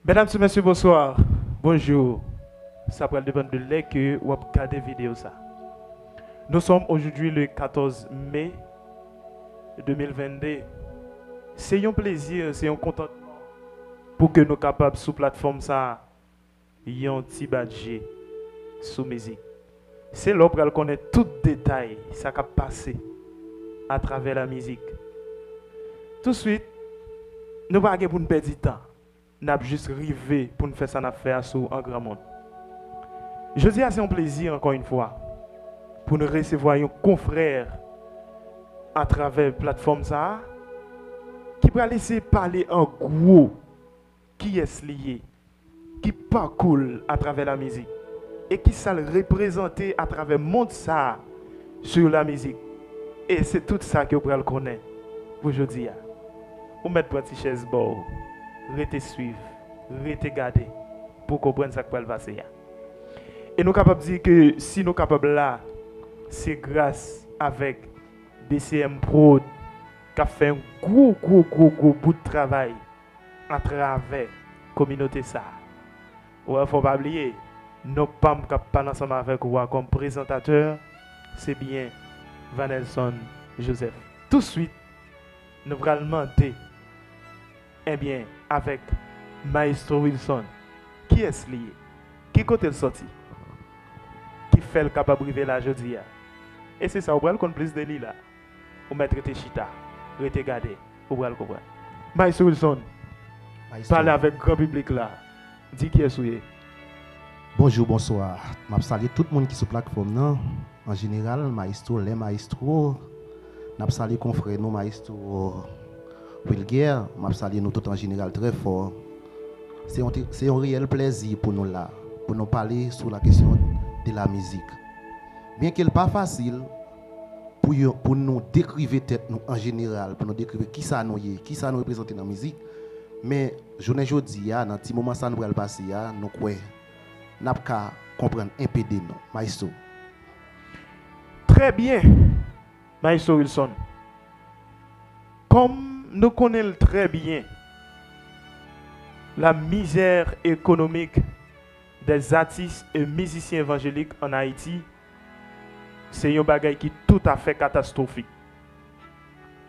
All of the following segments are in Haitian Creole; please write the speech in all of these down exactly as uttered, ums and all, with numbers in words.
Mesdames et messieurs, bonsoir. Bonjour. Sa pral depann de lè ke w ap gade videyo sa. Nous sommes aujourd'hui le quatorze mai deux mille vingt-deux. Se yon plezi, se yon kontantman pou ke nou kapab sou platfòm sa yon ti bat je sou mizik. Se la w pral konnen tout detay sa k ap pase atravè la mizik. Touswit, nou pa gen pou n pèdi tan. N ap jis rive pou n fè sa n ap fè a sou an granmoun. Jodi a se yon plezi, ankò yon fwa, pou n resevwa yon konfrè atravè platfòm sa a, ki pral eseye pale an gwo kiyès li ye, ki pakou l atravè la mizik, e ki sa l reprezante atravè mond sa a sou la mizik. E se tout sa ke w pral konnen pou jodi a. Ou mèt pran ti chèz ba w, rete swiv, rete gade pou w konprann sa k pral pase a. E nou kapab di ke si nou kapab la, se gras avèk B C M Prod k ap fè yon gwo, gwo, gwo, gwo bout travay atravè kominote sa a. Ou wè, fò w pa bliye, non pa m k ap pale ansanm avèk ou a kòm prezantatè, se byen Vanelson Joseph. Touswit, nou pral mande, ebyen, avèk Maestro Wilson, kiyès li ye? Ki kote l sòti? Ki fè l kapab rive la jodi a? E se sa, ou pral konn plis de li la. Ou mèt rete chita, rete gade, ou pral konprann. Maestro Wilson, Maestro. Pale avèk gran piblik la. Di kiyès ou ye. Bonjou, bonswa. M ap salye tout moun ki sou platfòm nan. An jeneral, Maestro, lè Maestro. N ap salye konfrè nou, Maestro Wilguer. M ap salye nou tout an jeneral trè fò. Se yon, te- se yon reyèl plèzi pou nou la, pou nou pale sou la kesyon de la mizik. Byenke l pa fasil, pou yo, pou nou dekrive tèt nou an jeneral, pou nou dekrive kisa nou ye, kisa nou reprezante nan mizik. Men, jounen jodi a, nan ti moman sa nou pral pase a, nou kwè n ap ka konprann enpe de nou. Maestro. Trè byen, Maestro Wilson. Kòm nou konnen l trè byen, la misère économique des artistes et musiciens évangéliques en Haïti, se yon bagay ki toutafè katastwofik.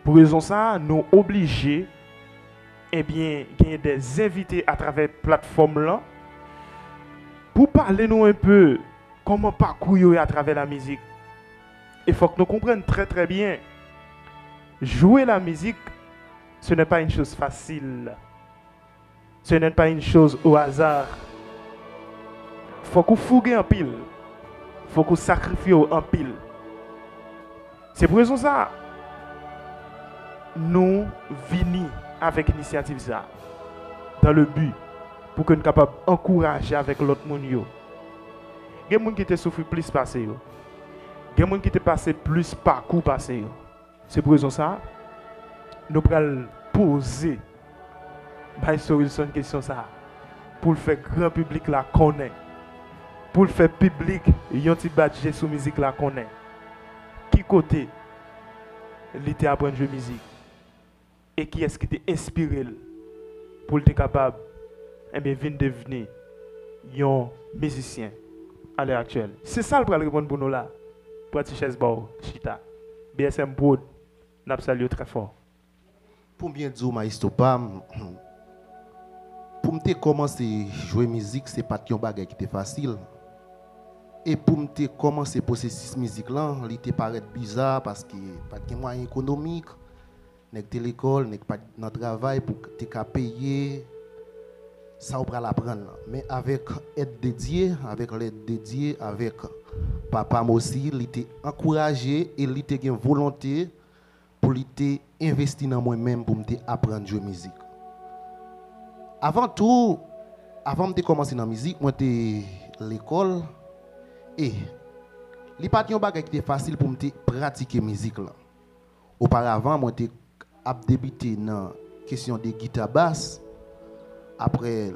Pou rezon sa a, nou oblije, ebyen, genyen de envite atravè platfòm lan pou pale nou enpe kòman pakou yo ye atravè la mizik. E fòk nou konprann trè, trè byen, jouer la musique, ce n'est pas une chose facile. Ce n'est pas une chose au hasard. Fòk ou fouge anpil. Fòk ou sakrifye w anpil. Se pou rezon sa a, nou vini avèk inisyativ sa a, dans le but pou ke n kapab ankouraje avèk lòt moun yo. Gen moun ki te soufri plis pase yo. Gen moun ki te pase plis pakou pase yo. Se pou rezon sa a, nou pral poze Maestro Wilson kesyon sa a, pou l fè gran piblik la konnen, pou l fè piblik yon ti bat je sou mizik la konnen ki kote li te aprann jwe mizik e kiyès ki te enspire l pou l te kapab, enben, vin devni yon mizisyen a lè aktyèl. Se sa l pral reponn pou nou la. Pran ti chèz ba w, chita. B S M Prod, n ap salye w trè fò. Pou m byen di w, Maestro pa m, pou m te kòmanse jwe mizik, se pa t yon bagay ki te fasil. E pou m te kòmanse pwosesis mizik lan, li te parèt biza paske pa t gen mwayen ekonomik. Nèg te lekòl, nèg pa t nan travay pou te ka peye sa w pral aprann lan. Men avèk èd de Dye, avèk lèd de Dye, avèk papa m osi, li te ankouraje e li te gen volonte pou li te envesti nan mwen menm pou m te aprann jwe mizik. Avan tou, avan m te kòmanse nan mizik, mwen te lekòl e li pa t yon bagay ki te fasil pou m te pratike mizik lan. Oparavan, mwen te ap debite nan kesyon de gita bas. Apre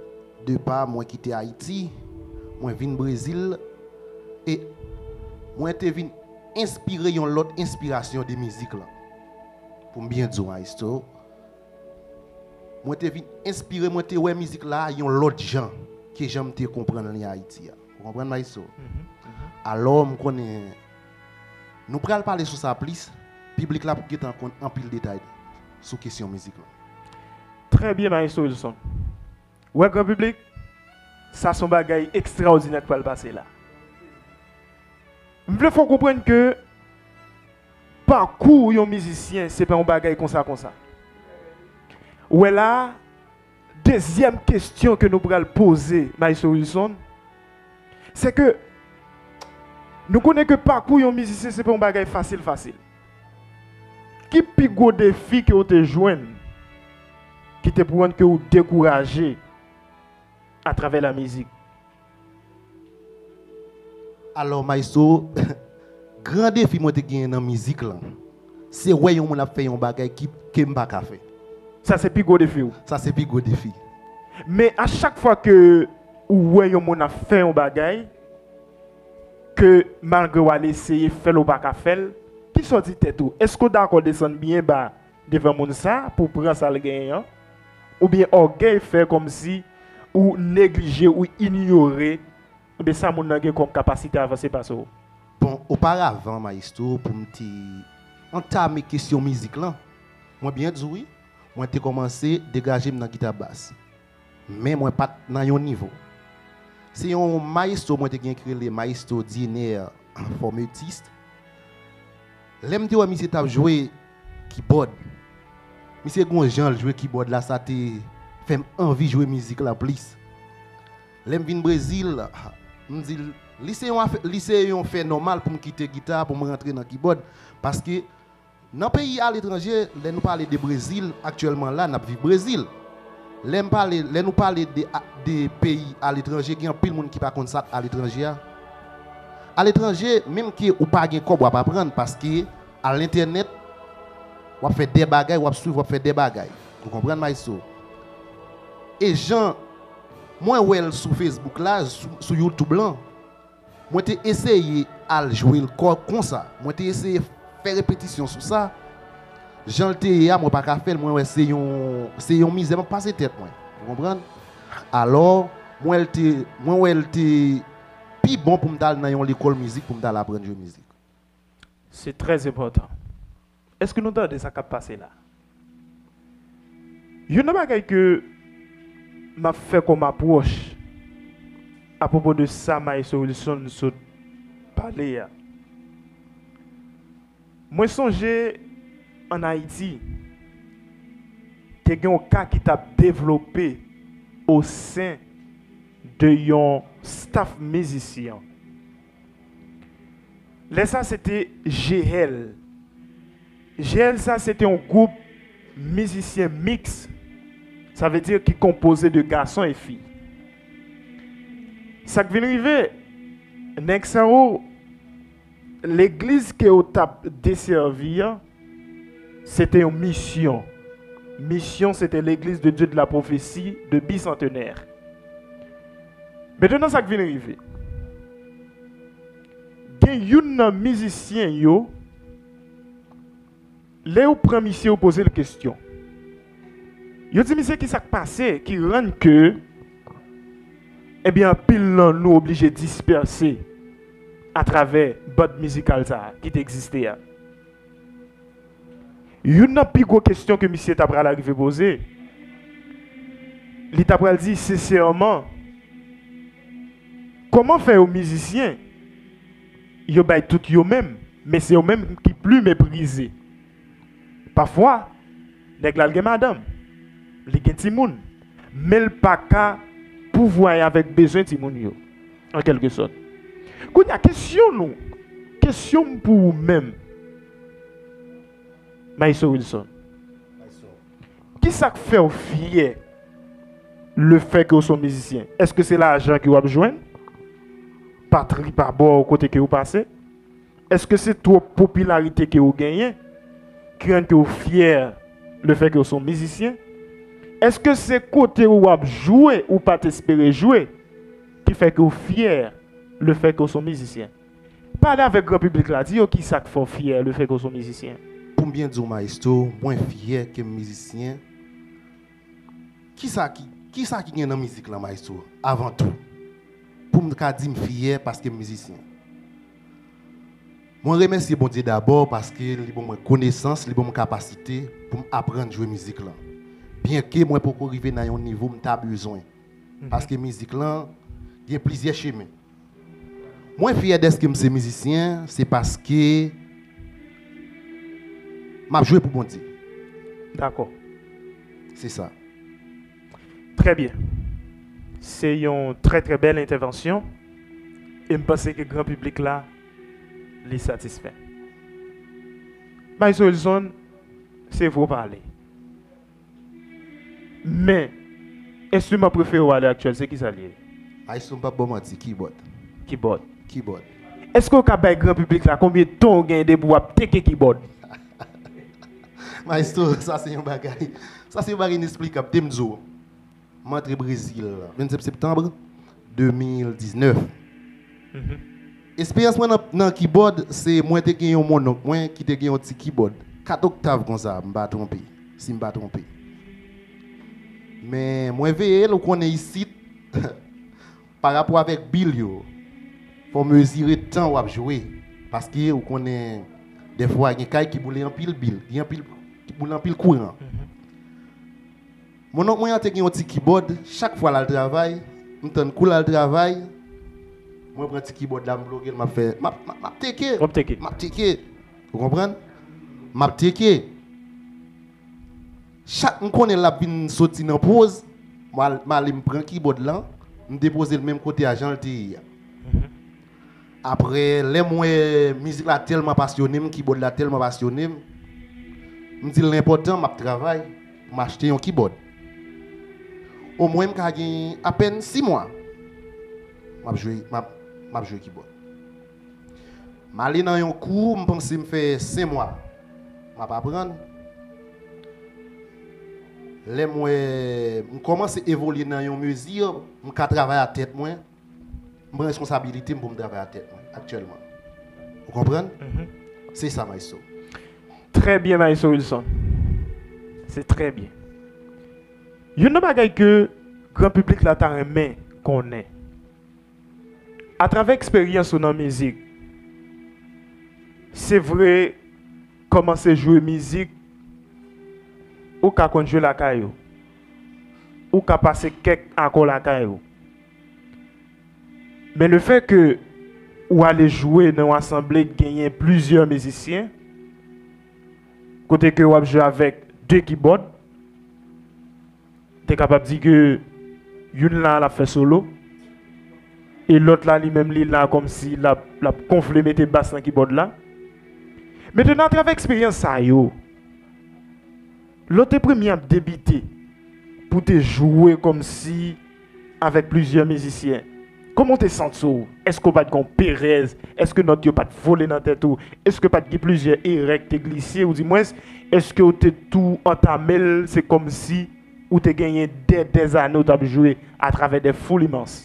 depa mwen kite Ayiti, mwen vin Brezil e mwen te vin enspire yon lòt enspirasyon de mizik lan. Pou m byen di w, Maestro, mwen te vin enspire, mwen te wè mizik la yon lòt jan ke jan m te konprann li Ayiti a. Ou konprann, Maestro? Alò, m konnen nou pral pale sou sa plis, piblik la pou gentan konn anpil detay sou kesyon mizik lan. Trè byen, Maestro Wilson. Wè, gran piblik, sa se yon bagay ekstraòdinè k pral pase la. M vle fè w konprann ke pakou yon mizisyen, se pa yon bagay konsa konsa. Ou wè la, dezyèm kesyon ke nou pral poze Maestro Wilson, se ke nou konnen ke pakou yon mizisyen, se pa yon bagay fasil fasil. Ki pi gwo defi ke w te jwenn ki te pou rann ke w dekouraje atravè la mizik? Alò, Maestro, gran defi mwen te genyen nan mizik lan, se wè yon moun ap fè yon bagay ki, ke m pa ka fè. Sa se pi gwo defi w. Sa se pi gwo defi. Men a chak fwa ke ou wè yon moun ap fè yon bagay, ke malgre w al eseye fè l ou pa ka fè l, kisa w di tèt ou? Èske w dakò desann byen ba devan moun sa pou w pran sa l genyen an? Oubyen ògèy fè kòmsi ou neglije, ou inyore, oubyen sa moun nan gen kòm kapasite avanse pase w? Bon, oparavan, Maestro, pou m te antame kesyon mizik lan, mwen byen di w wi, mwen te kòmanse degaje m nan gita bas. Men mwen pa t nan yon nivo. Se yon mayestwo mwen te gen ki rele Mayestwo Diener Formetis. Lè m te wè misye t ap jwe kibòd, misye gen yon jan l jwe kibòd la, sa te fè m anvi jwe mizik la plis. Lè m vin Brezil, m di l, li se yon afè, li se yon fè nòmal pou m kite gita, pou m rantre nan kibòd, paske nan peyi aletranje, lè nou pale de Brezil, aktyèlman la, n ap viv Brezil. Lè m pale, lè nou pale de, de peyi aletranje, gen anpil moun ki pa konn sa k aletranje a. Aletranje, menm ke ou pa gen kòb, w ap aprann, paske al entènèt, w ap fè de bagay, w ap swiv, w ap fè de bagay. Ou konprann, Maestro? E jan mwen wè l sou Facebook la, sou, sou YouTube lan, mwen te eseye al jwe l kò konsa. Mwen te eseye fè repetisyon sou sa. Jan l te ye a, mwen pa ka fè l. Mwen wè se yon, se yon mizè m ap pase tèt mwen. Ou konprann? Alò, mwen wè l te, mwen wè l te pi bon pou m t al nan yon lekòl mizik pou m t al aprann jwe mizik. Se trè enpòtan. Èske nou tande sa k ap pase la? Youn nan bagay ke m ap fè kòm apwòch apwopo de sa Maestro Wilson sot pale a. Mwen sonje ann Ayiti, te gen yon ka ki t ap devlope o sen de yon staff mizisyen. Lè sa se te G L. G L sa se te yon gwoup mizisyen miks, sa vle di ki konpoze de gason e fi. Sa k vin rive, nèg sa yo, legliz ke yo t ap desèvi an, se te yon misyon. Misyon se te Legliz de Dye de la Pwofesi de Bisantenè. Mentnan sa k vin rive. Gen youn nan mizisyen yo, lè yo pran misye, yo poze l kesyon. Yo di misye kisa k pase ki rann ke, ebyen, anpil nan nou oblije dispèse atravè band mizikal sa a ki te egziste a. Youn nan pi gwo kesyon ke misye ta pral arive poze, li ta pral di sensèman, kòman fè yo mizisyen, yo bay tout yo menm, men se yo menm ki pli meprize? Pafwa, nèg la l gen madanm, li gen timoun, men l pa ka pouvwaye avèk bezwen timoun yo, an kèlke sòt. Kounye a, kesyon nou, kesyon m pou ou menm, Maestro Wilson. Kisa k fè w fyè lefètke w se yon mizisyen? Èske se lajan ke w ap jwenn? Patri pa bò w kote ke w pase? Èske se twòp popilarite ke w genyen ki rann ke w fyè lefètke w se yon mizisyen? Èske se kote w ap jwe ou pa t espere jwe ki fè ke w fyè lefètke w se yon mizisyen? Pale avèk gran piblik la, di yo kisa k fè w fyè lefètke w se yon mizisyen. Pou m byen di w, Maestro, mwen fyè ke m mizisyen. Kisa ki, kisa ki gen nan mizik lan, maestro, avan tou? Pou m ka di m fyè paske m mizisyen. Mwen remèsye Bondye dabò paske li ban mwen konesans, li ban mwen kapasite pou m aprann jwe mizik lan. Byenke mwen poko rive nan yon nivo m ta bezwen. Paske mizik lan gen plizyè chemen. Mwen fyè dèske m se mizisyen, se paske m ap jwe pou Bondye. Dakò. Se sa. Trè byen. Se yon trè, trè bèl entèvansyon. E m panse ke gran piblik la, li satisfè. Maestro Wilson, se vre w pale. Men, enstriman prefere w alè aktyèl, se kisa l ye? Maestro, m p ap ba w manti, kibòd. Kibòd. Kibòd. Èske w ka bay gran piblik la konbyen tan w gen depi w ap teke kibòd? Maestro, sa se yon bagay, sa se yon bagay inesplikab. Te m di w, m antre Brezil vennsenk septanm de mil diznèf. Esperyans mwen nan, nan kibòd, se mwen te gen yon monnonk mwen ki te gen yon ti kibòd kat oktav konsa, m pa twonpe, si m pa twonpe. Men mwen veye l, ou konnen isit, pa rapò avèk bil yo, fò w mezire tan w ap jwe. Paske ou konnen, dèfwa gen kay ki boule anpil bil, gen anpil ki boule anpil kouran. Monnonk mwen an te gen yon ti kibòd, chak fwa l al travay, m tann kou l al travay, mwen pran ti kibòd la, m ploge l, m ap fè, m ap, m ap, m ap teke. W ap teke. M ap teke. Ou konprann? M ap teke. Chak m konnen l ap vin soti nan poz, m al, m ale m pran kibòd lan, m depoze l menm kote a jan l te ye a. Apre, lè m wè mizik la tèlman pasyone m, kibòd la tèlman pasyone m, m di l enpòtan, m ap travay pou m achte yon kibòd. Omwen m ka gen apèn sis mwa m ap jwe, m ap, m ap jwe kibòd. M ale nan yon kou, m panse m fè senk mwa m ap aprann. Lè m wè m kòmanse evolye nan yon mezi, m ka travay ak tèt mwen, m pran responsabilite m pou m travay ak tèt mwen aktyèlman. Ou konprann? Se sa, maestro. Trè byen, maestro Wilson. Se trè byen. Youn nan bagay ke gran piblik la ta renmen konnen, atravè eksperyans ou nan mizik, se vre, kòmanse jwe mizik, ou ka konn jwe lakay ou, ou ka pase kèk akò lakay ou. Men lefètke ou ale jwe nan yon asanble ki genyen plizyè mizisyen, kote ke w ap jwe avèk de kibòd, te kapab di ke youn la, l ap fè solo, e lòt la, li menm, li la kòmsi l ap, l ap konfle, mete bas nan kibòd la. Mentnan, atravè eksperyans sa yo, lè w te premye ap debite pou w te jwe kòmsi avèk plizyè mizisyen, kòman w te santi w? Èske w pa t gen yon perèz? Èske nòt yo pa t vole nan tèt ou? Èske pa t gen plizyè erè ki te glise? Oudimwens, èske w te tou antame l, se kòmsi ou te genyen dè, dèzane w t ap jwe atravè dè foul imans?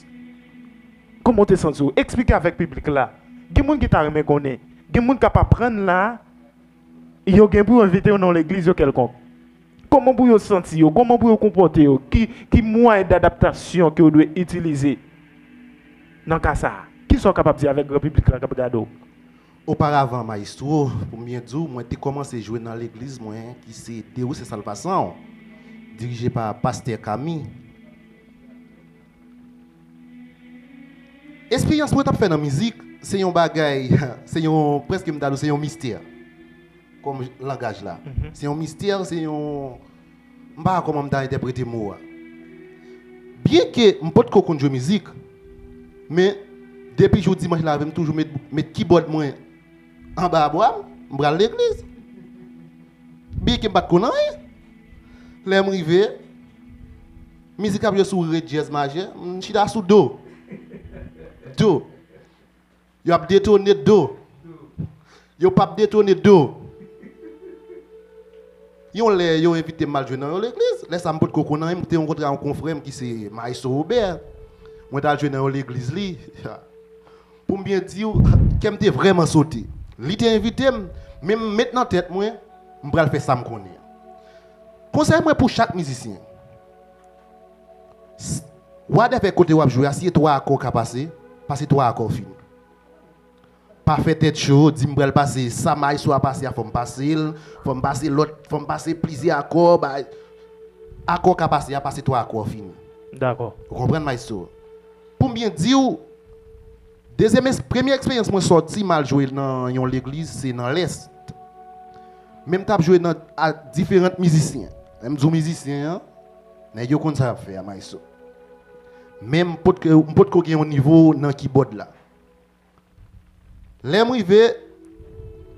Kòman w te santi w? Eksplike avèk piblik la. Gen moun ki ta renmen konnen. Gen moun k ap aprann la, yo gen pou yo envite yo nan yon legliz yo kèlkonk. Kòman pou yo santi yo? Kòman pou yo konpòte yo? Ki, ki mwayen dadaptasyon ke yo dwe itilize nan ka sa a? Kisa w kapab di avèk gran piblik la k ap gade w? Oparavan, maestro, pou m byen di w, mwen te kòmanse jwe nan legliz mwen, ki se Deus e Salvação, dirije pa pastè Kami. Esperyans mwen t ap fè nan mizik, se yon bagay, se yon, prèske m ta di w, se yon mistè. Kòm langaj la. Se yon mistè, se yon, m pa kòman m ta entèprete mo a. Byenke m potko konn jwe mizik, men depi jou dimanch lave m toujou met, met kibòd mwen anba bra m, m pral legliz. Byenke m pa t konn anyen. Lè m rive, mizik ap jwe sou re dyèz majè, m chita sou do. Do. Y ap detone do. Yo p ap detone do. Yon lè, yo envite m al jwe nan yon legliz. Lè sa a, m potko konn anyen, m te rankontre yon konfrè m ki se Maestro Robert. Mwen t al jwe nan yon legliz li. Pou m byen di w, kè m te vrèman sote. Li te envite m, men m met nan tèt mwen, m pral fè sa m konnen. Konsèy mwen pou chak mizisyen, S- Whatever kote w ap jwe a, si e twa akò ka pase, pase twa akò, fini. Pa fè tèt cho, di m pral pase sa maestro a pase a, fò m pase l, fò m pase lòt, fò m pase plizyè akò, bay. Akò ka pase a, pase twa akò, fini. Dakò. Ou konprann, maestro? Pou m byen di w, dezyèm, premye eksperyans mwen sòti m al jwe nan yon legliz, se nan Lès. Men m t ap jwe nan, a diferan mizisyen. Lè m di w mizisyen an, nèg yo konn sa y ap fè a, maestro. Men m potko, m potko gen yon nivo nan kibòd la. Lè m rive,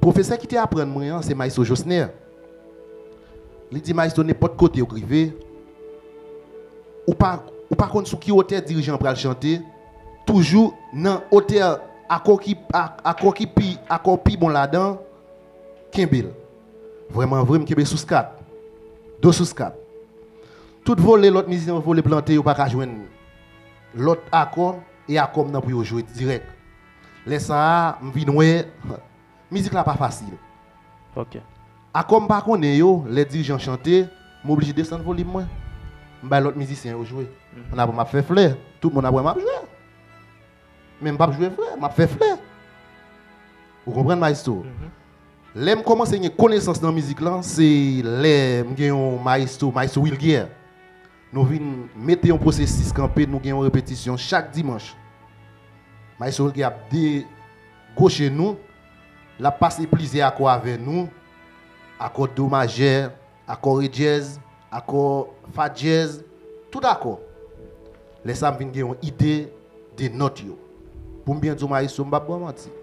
pwofesè ki te aprann mwen an, se maestro Josner. Li di, maestro, nenpòt kote ou rive, ou pa, ou pa konn sou ki wotè dirijan an pral chante, toujou nan wotè akò ki, a- akò ki pi, akò pi bon ladan, kenbe l. Vrèman vre, m kenbe sous kat. Do sous kat. Tout vole, lòt mizisyen yo vole plante, yo pa ka jwenn lòt akò, e akò m nan pou yo jwe dirèk. Lè sa a, m vin wè, mizik la pa fasil. Ok. Akò m pa konnen yo, lè dirijan chante, m oblije desann volim mwen. M bay lòt mizisyen yo jwe. Mhm. Ann apre m ap fè flè. Tout moun ap wè m ap jwe. Men m p ap jwe vre, m ap fè flè. Ou konprann, maestro? Mhm. Lè m kòmanse gen konesans nan mizik lan, se lè m gen yon maestro, maestro Wilguer. Nou vin mete yon pwosesis kanpe, nou gen yon repetisyon chak dimanch. Maestro Wilguer ap degoche nou, l ap pase plizyè akò avè nou, akò do majè, akò re dyèz, akò fa dyèz, tout akò. Lè sa a m vin gen yon ide de nòt yo. Pou m byen di w, maestro, m p ap ba w manti.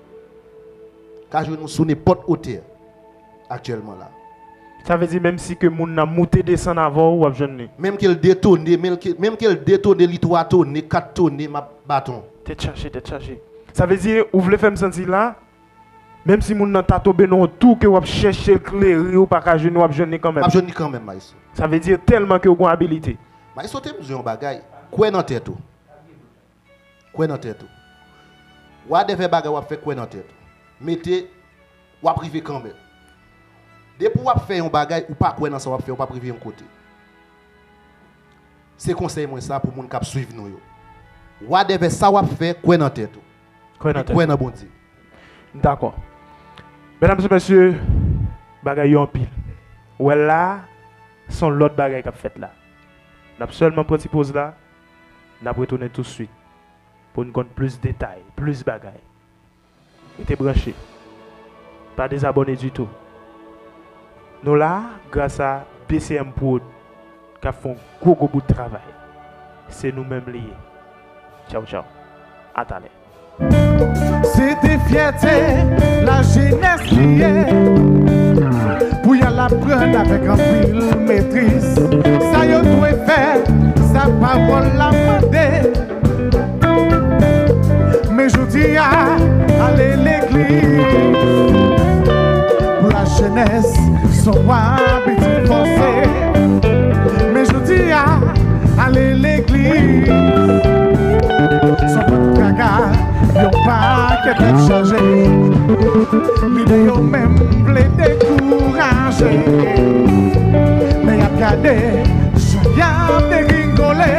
Ka jwe nou sou nenpòt wotè aktyèlman la. Sa vle di menm si ke moun nan moute desann avè w, w ap jwenn li. Menm ke l detone, menm ke, menm ke l detone, li twa tone, kat tone, m ap baton. Tèt chaje, tèt chaje. Sa vle di ou vle fè m santi la, menm si moun nan ta tonbe nan yon tou ke w ap chèche l klere, ou pa ka jwenn li, w ap jwenn li kanmenm. M ap jwenn li kanmenm, maestro. Sa vle di tèlman ke w gen abilite. Maestro te m di w yon bagay, kwè nan tèt ou. Kwè nan tèt ou. Whatever bagay w ap fè, kwè nan tèt ou. Mete, w ap rive kanmenm. Depi w ap fè yon bagay, ou pa kwè nan sa w ap fè, ou p ap rive yon kote. Se konsèy mwen sa pou moun k ap swiv nou yo. Whatever sa w ap fè, kwè nan tèt ou. Kwè nan tèt ou. E kwè nan Bondye. Dakò. Medam e mesye, bagay yo anpil. Ou wè la, se yon lòt bagay k ap fèt la. N ap sèlman pran ti poz la, n ap retounen tousuit pou n konn plis detay, plis bagay. Rete branche. Pa dezabòne ditou. Nou la gras a B C M Prod k ap fè yon gwo gwo bout travay. Se nou menm li ye. Tchaw tchaw. A talè. Se te fyète lajenès li ye. Pou y al aprann avèk anpil metriz sa yo dwe fè, sa pawòl la mande. Men jodi a, ale legliz pou lajenès, se yon abitid fòse. Men jodi a, ale legliz, se yon bann kaka, yon pakèt tèt chaje. Lide yo menm vle dekouraje. Men y ap gade jan y ap degringole.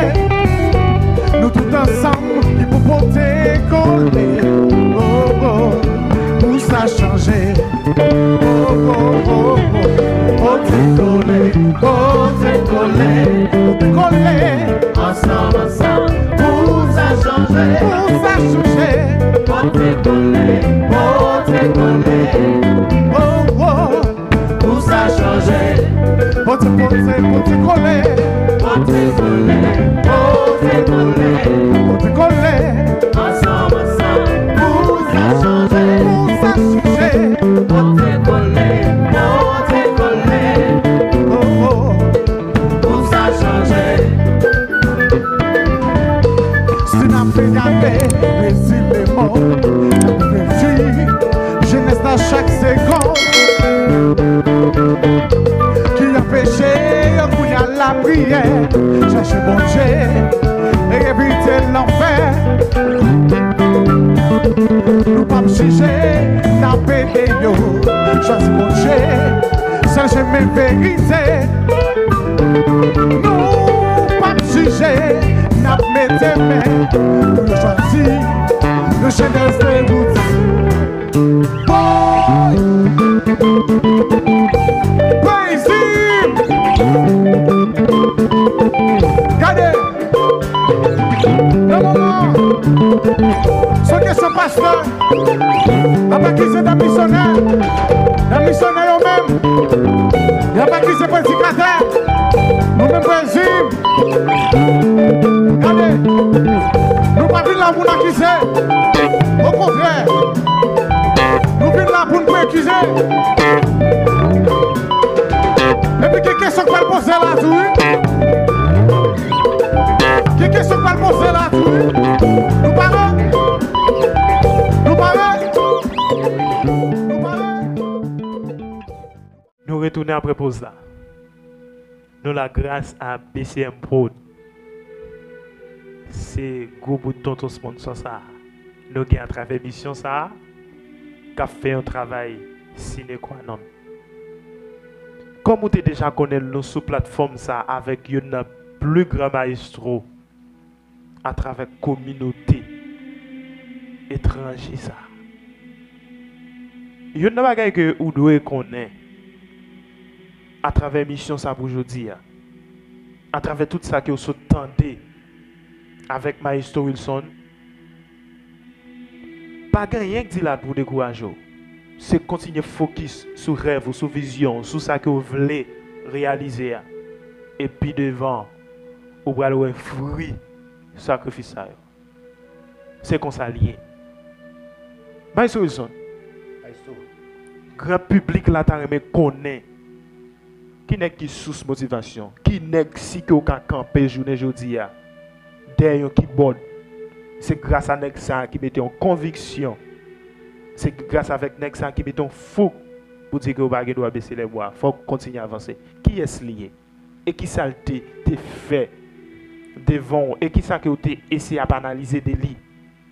Nou tout ansanm ki pou pote kole. Oh, oh, pou sa chanje. Oh, oh, oh, oh. Pote kole, pote kole, pote kole. Ansanm, ansanm, pou sa chanje. Pou sa chanje. Pote kole, pote kole. Oh, oh. Pou sa chanje. Pote, pote, pote kole. Pote kole, pote kole. Pote kole. Ansanm, ansanm. Pou sa chanje. Pou sa chanje. Pote kole, pote kole. Oh, oh. Pou sa chanje. Si n ap gade, rezileman, reflechi, jenès la chak segonn ki anpeche yo kounye a lapriyè, chache Bondye e evite lanfè. Nou p ap jije, n ap ede yo chwazi Bondye, sèl chemen verite. Nou p ap jije, Se men pou yo chwazi, yo chante se wout. Boy! Crazy! Gade! Nan moman, se kesyon pastè. Ap akize dam misyonè. Dam misyonè yo menm, y ap akize predikatè. Nou menm, Crazy, gade, nou pa vin la pou n akize. Okontrè, nou vin la pou n prekize. Epi gen kesyon k pral poze la tou, wi. Gen kesyon k pral poze la tou, wi. Nou pare? Nou pare? Nou pare? Nou retounen apre poz la. Nou la gras a B C M Prod. Se gwo bout tonton sponsò sa a nou gen atravè misyon sa a k ap fè yon travay sine qua non. Kòm ou te deja konnen l, nou sou platfòm sa a avèk youn nan pli gran mayestwo atravè kominote etranje sa a. Youn nan bagay ke ou dwe konnen atravè emisyon sa pou jodi a, atravè tout sa ke w sot tande avèk Maestro Wilson, pa gen anyen k di la pou dekouraje w. Se kontinye fokis sou rèv ou, sou vizyon ou, sou sa ke w vle reyalize a. E pi devan, ou pral wè fwi sakrifis sa yo. Se konsa l ye. Maestro Wilson, Maestro, gran piblik la ta renmen konnen ki nèg ki sous motivasyon, ki nèg si ke w ka kanpe jounen jodi a dèyè yon kibòd. Se gras a nèg sa a ki mete yon konviksyon. Se gras avèk nèg sa a ki mete yon fouk pou di ke w pa gen dwa bese lè bwa. Fòk w kontinye avanse. Kiyès li ye? E kisa l te, te fè devan w? E kisa ke w te eseye ap analize de li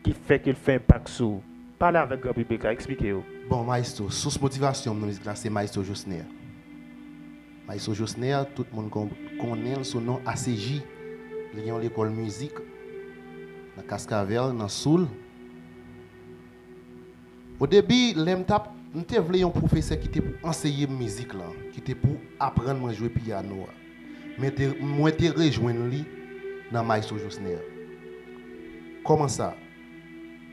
ki fè ke l fè enpak sou ou? Pale avèk gran piblik la, eksplike yo. Bon, Maestro, sous motivasyon m nan mizik la, se Maestro Josner. Maestro Josner, tout moun kon-, konnen l sou non A C J. Li gen yon lekòl mizik nan Kaskavèl, nan Soul. O debi, lè m t ap, m te vle yon pwofesè ki te pou anseye m mizik lan, ki te pou aprann mwen jwe pyano a. Men te, mwen te rejwenn li nan Maestro Josner. Kòman sa?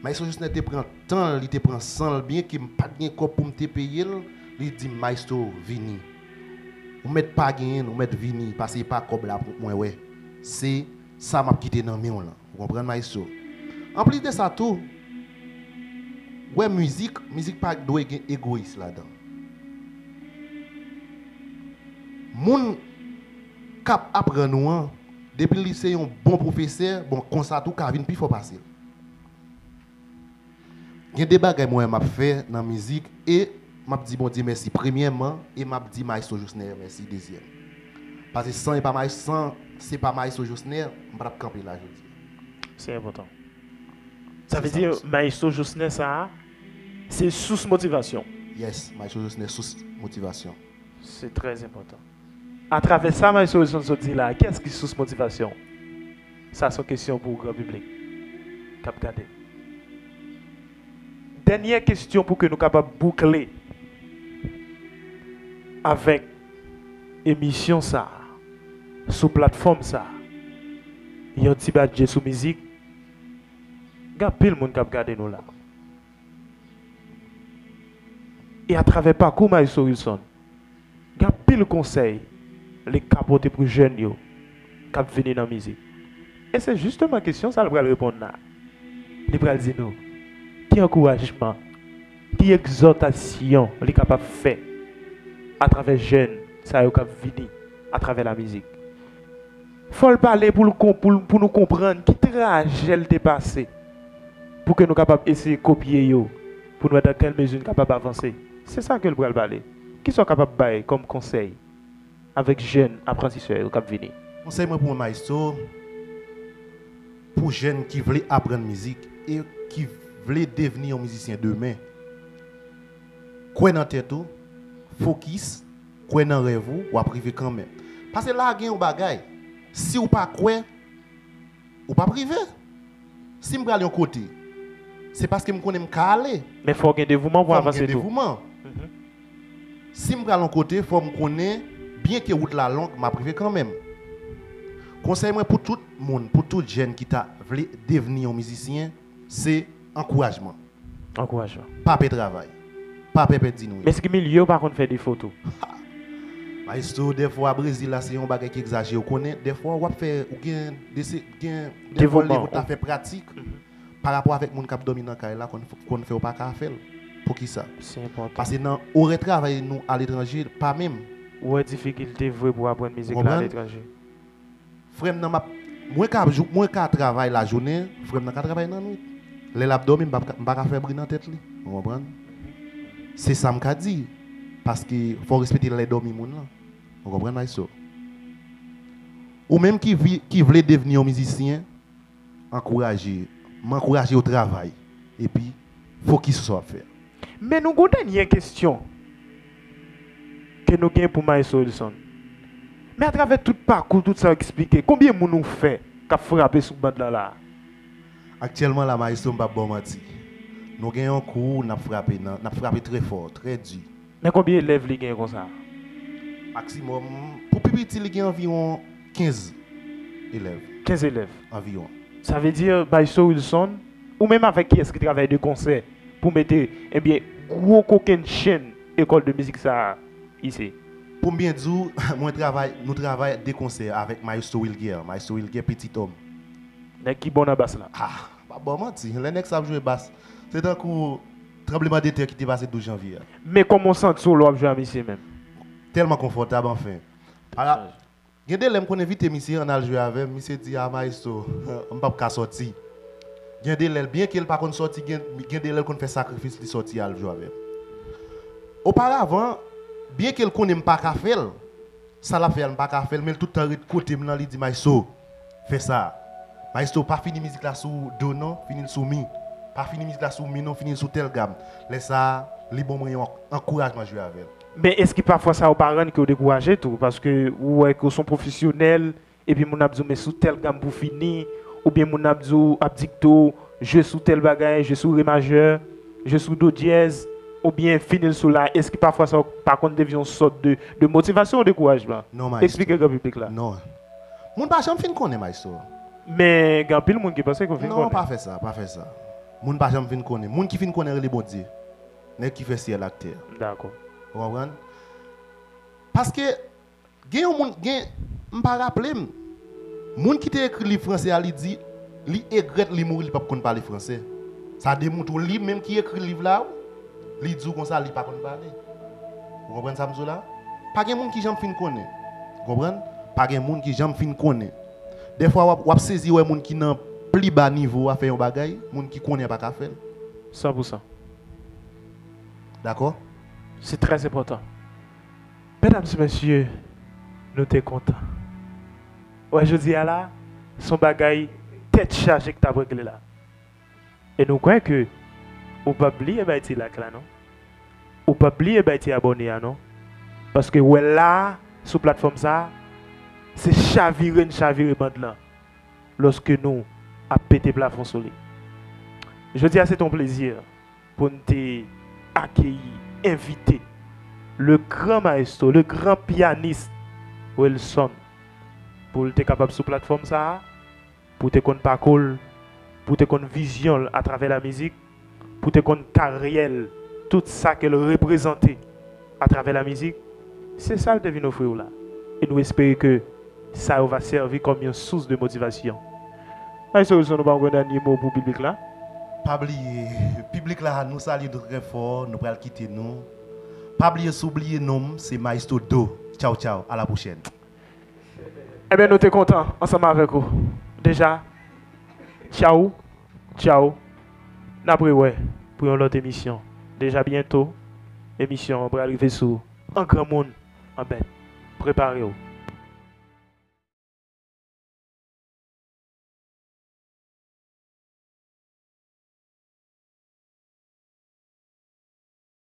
Maestro Josner te pran tan l, li te pran san l, byen ke m pa t gen kòb pou m te peye l, li di m, "Maestro, vini. Ou mèt pa genyen l, ou mèt vini, paske e pa kòb la pou mwen wè. Se sa m ap kite nan men w lan." Ou konprann, Maestro? Anplis de sa tou, wè mizik, mizik pa dwe gen egoyis ladan. Moun k ap aprann ou an, depi li se yon bon pwofesè, bon, konsa tou ka vin pi fò pase l. Gen de bagay mwen wè m ap fè nan mizik e m ap di Bondye mèsi premyèman e m ap di Maestro Josner mèsi dezyèm. Paske san e pa Maes-, san se pa Maestro Josner, m pa t ap kanpe la jodi a. Se enpòtan. Sa vle di, Maestro Josner sa a, se sous motivasyon. Yes, Maestro Josner sous motivasyon. Se trè enpòtan. Atravè sa Maestro Wilson sot di la, kiyès ki sous motivasyon? Sa se yon kesyon pou gran piblik k ap gade. Dènyè kesyon pou ke nou kapab boukle avèk emisyon sa a, sou platfòm sa a, yon ti badje sou mizik, gen anpil moun k ap gade nou la. E atravè pakou Maestro Wilson, gen anpil konsèy li ka pote pou jèn yo k ap vini nan mizik. E se jisteman kesyon sa l pral reponn la. Li pral di nou ki ankourajman, ki egzòtasyon li kapab fè atravè jèn sa yo k ap vini atravè lamizik. Fò l pale pou l kon-, pou l, pou nou konprann ki trajè l te pase, pou ke nou kapab eseye kopye yo, pou n wè dans quelle mesure n kapab avanse. Se sa ke l pral pale. Kisa w kapab bay kòm konsèy avèk jèn aprantisè yo k ap vini? Konsèy mwen pou mwen, Maestro, pou jèn ki vle aprann mizik e ki vle devni yon mizisyen demen, kwè nan tèt ou, fokis, kwè nan rèv ou, w ap rive kanmenm. Paske la gen yon bagay, si w pa kwè, Ou p ap rive. Si m pral yon kote, se paske m konnen m ka ale. Men fò w gen devouman pou Fò m avanse gen tou. Devouman. Mhm. Si m pral yon kote, fò m konnen, byenke wout la long, m ap rive kanmenm. Konsèy mwen pou tout moun, pou tout jèn ki ta vle devni yon mizisyen, se ankourajman. Ankourajman. Pa pè travay. Pa pè pèdi nwit. Men se ki milye w pa konn fè defo tou. Maestro, dèfwa Brezil la se yon bagay ki egzajere. Ou konnen, dèfwa w ap fè, ou gen de se, gen dèfwa Devouman. Lè ou ta fè pratik, parapò avèk moun k ap dòmi nan kay la, konn, konn fè w pa ka fè l. Poukisa? Se enpòtan. Paske nan orè travay nou aletranje, pa menm. Ou wè difikilte vre pou aprann mizik la Konprann? Aletranje. Frè m nan, m ap, mwen ka, jou- mwen ka travay lajounen, frè m nan ka travay nan nwit. Lè l ap dòmi, m pa, m pa ka fè bri nan tèt li. Ou konprann? Se sa m ka di. Paske fò w respekte lè dòmi moun lan. Ou konprann, Maestro? Ou menm ki, vi, ki vle devni yon mizisyen, ankouraje. M ankouraje w travay. Epi, fokis sou sa w ap fè. Men nou gon dènye kesyon ke nou gen pou Maestro Wilson. Men atravè tout pakou, tout sa w eksplike, konbyen moun ou fè k ap frape sou band lan la? Aktyèlman la, Maestro, m p ap ba w manti. Nou gen yon kou, n ap frape nan, n ap frape trè fò, trè di. Men konbyen elèv li gen konsa? Maksimòm, pou pi piti, li gen anviwon kenz elèv. Kenz elèv. Anviwon. Sa vle di, Maestro Wilson, ou menm avèk kiyès ki travay de konsè pou mete, ebyen, gwo kokenn chenn ekòl de mizik sa a isi? Pou m byen di w, mwen travay, nou travay de konsè avèk Maestro Wilguer, Maestro Wilguer Petit Homme. Nèg ki bon nan bas la. Ah, pa ba w manti, lè nèg sa ap jwe bas, se tankou tranbleman de tè ki te pase douz janvye a. Men kòman w santi w lè w ap jwe a misye menm? Tèlman konfòtab, anfen. Ala, gen de lè m konn envite misye ann al jwe avè m, misye di, "Ah, Maestro, m p ap ka sòti." Gen de lè, byenke l pa konn sòti, gen, gen de lè l konn fè sakrifis, li sòti al jwe avè m. Oparavan, byenke l konnen m pa ka fè l, sa l ap fè a, m pa ka fè l, men l tout tan ret kote m nan, li di, "Maestro, fè sa." "Maestro, pa fini mizik la sou do non, fini l sou mi. Pa fini mizik la sou mi non, fini l sou tèl gam." Lè sa a, li ban mwen yon ankourajman jwe avè l. Men èske pafwa sa ou pa rann ke w dekouraje tou? Paske ou wè ke w se yon pwofesyonèl, epi moun ap di w, "Men sou tèl gam pou fini," oubyen moun ap di w, ap dikte w, "Jwe sou tèl bagay, jwe sou re majè, jwe sou do dyèz, oubyen fini l sou la." Èske pafwa sa ou pa konn devyen yon sòt de, de motivasyon ou dekourajman? Non, Maestro. Eksplike gran piblik la. Non. Moun pa janm fin konnen, Maestro. Men gen anpil moun ki panse ke w fin Non, pa konnen. fè sa, pa fè sa. Moun pa janm fin konnen. Moun ki fin konnen rele Bondye. Nèg ki fè syèl ak tè. Dakò. Ou konprann? Paske gen yon moun, gen, m pa raple m. Moun ki te ekri liv franse a, li di, li egrèt li mouri, li p ap konn pale franse. Sa demontre w li menm ki ekri liv la, wi, li di w konsa, li pa konn pale. Ou konprann sa m di w la? Pa gen moun ki janm fin konnen. Ou konprann? Pa gen moun ki janm fin konnen. Dèfwa, w ap, w ap sezi wè moun ki nan pli ba nivo a fè yon bagay, moun ki konnen an pa ka fè l. San pou san. Dakò? Se trè enpòtan. Medam e mesye, nou te kontan. Wè, jodi a la, se yon bagay tèt chaje ki t ap regle la. E nou kwè ke ou p ap bliye bay ti like la, non. Ou p ap bliye bay ti abòne a, non. Paske wè la a, sou platfòm sa a, se chavire n chavire band lan lòske nou ap pete plafon sou li. Jodi a, se te yon plezi pou n te akeyi, envite le gran maestro, le gran pianist Wilson, pou l te kapab sou platfòm sa a, pou te konn pakou l, pou te konn vizyon l atravè lamizik, pou te konn karyè l, tout sa ke l reprezante atravè lamizik, se sa l te vin ofri w la. E nou espere ke sa yo va sèvi kòm yon sous de motivasyon. Maestro Wilson, ou pa gen dènye mo pou piblik la? Pa bliye, piblik la, nou salye nou trè fò, nou pral kite nou. Pa bliye, si w bliye non m, se Maestro Do. Tchaw, tchaw, a la pwochèn. Ebyen, nou te kontan ansanm avèk ou. Deja, tchaw, tchaw. N ap rewè pou yon lòt emisyon. Deja byento, emisyon an pral rive sou an granmoun, an bèt. Prepare w.